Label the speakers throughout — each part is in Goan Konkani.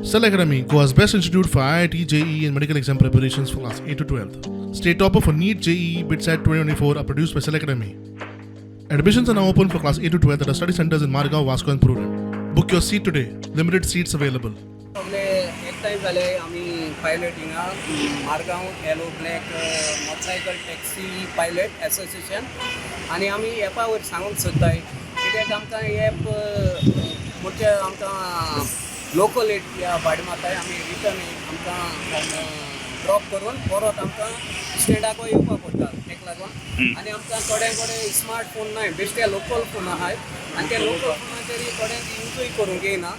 Speaker 1: Cell Academy, Goa's best institute for IIT, JEE, and medical exam preparations for class 8 to 12. State topper for NEET, JEE, BITSAT 2024 are produced by Cell Academy. Admissions are now open for class 8 to 12 at our study centers in Margao, Vasco, and Prudent. Book your seat today. Limited seats available.
Speaker 2: सगळे एकठांय जाले आमी पायलट हिंगा Margao yellow black motorcycle taxi pilot association आनी आमी एपा वयर सांगूंक सोदताय कित्याक आमकां एप म्हणजे आमकां लोकल एरिया भाडें मारताय आमी रिटर्न आमकां ड्रॉप करून परत आमकां स्टँडाक येवपाक पडटा तेका लागून. आनी आमकां थोड्यां कडेन स्मार्ट फोन नाय, बेश्टे लोकल फोन आहाय आनी ते लोकल फोनाचेर थोड्यांक युजूय करूंक येयना.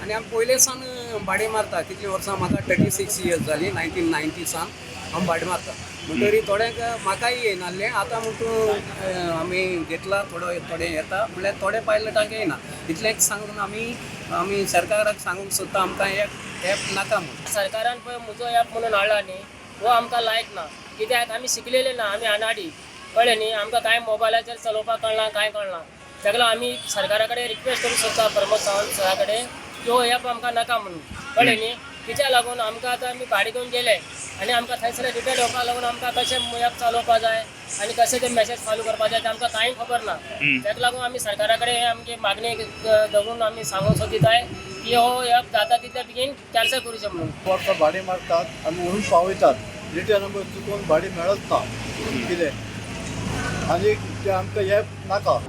Speaker 2: आनी आमी पयले सावन भाडें मारता, कितलीं वर्सां म्हाका 36 इयर्स जाली, 1990 सावन हांव भाडें मारता. म्हणटरी थोड्यांक म्हाकाय येयनासलें, आतां म्हण तूं आमी घेतला थोडो थोडें येता म्हणल्यार थोडे पायलटांक येयना. इतलेंच सांगून आमी आमी सरकाराक सांगूंक सोदता आमकां एक एप नाका म्हूण.
Speaker 3: सरकारान पळय म्हजो ॲप म्हणून हाडला न्ही, हो आमकां लायक ना, कित्याक आमी शिकलेले ना, आमी अनाडी, कळ्ळें न्ही. आमकां कांय मोबायलाचेर चलोवपाक कळना, कांय कळना. ताका लागून आमी सरकारा कडेन रिक्वेस्ट करूंक सोदता, प्रमोद सावंत सरा कडेन, की हो ॲप आमकां नाका म्हणून, कळ्ळें न्ही. कित्याक लागून आमकां आतां आमी भाडें घेवन गेले आनी आमकां थंयसर रिटर्न येवपाक लागून आमकां कशें ॲप चलोवपाक जाय आनी कशें ते मॅसेज फॉलो करपाक जाय तें आमकां कांय खबर ना. ताका लागून आमी सरकारा कडेन आमची मागणी दवरून आमी सांगूंक सोदिताय की हो ॲप जाता तितले बेगीन कॅन्सल करूचें म्हणून.
Speaker 4: वर्सां भाडें मारतात आनी व्हरून पावयतात, रिटर्न आमकां चुकोवन भाडें मेळत ना कितें आनी तें आमकां हें नाका.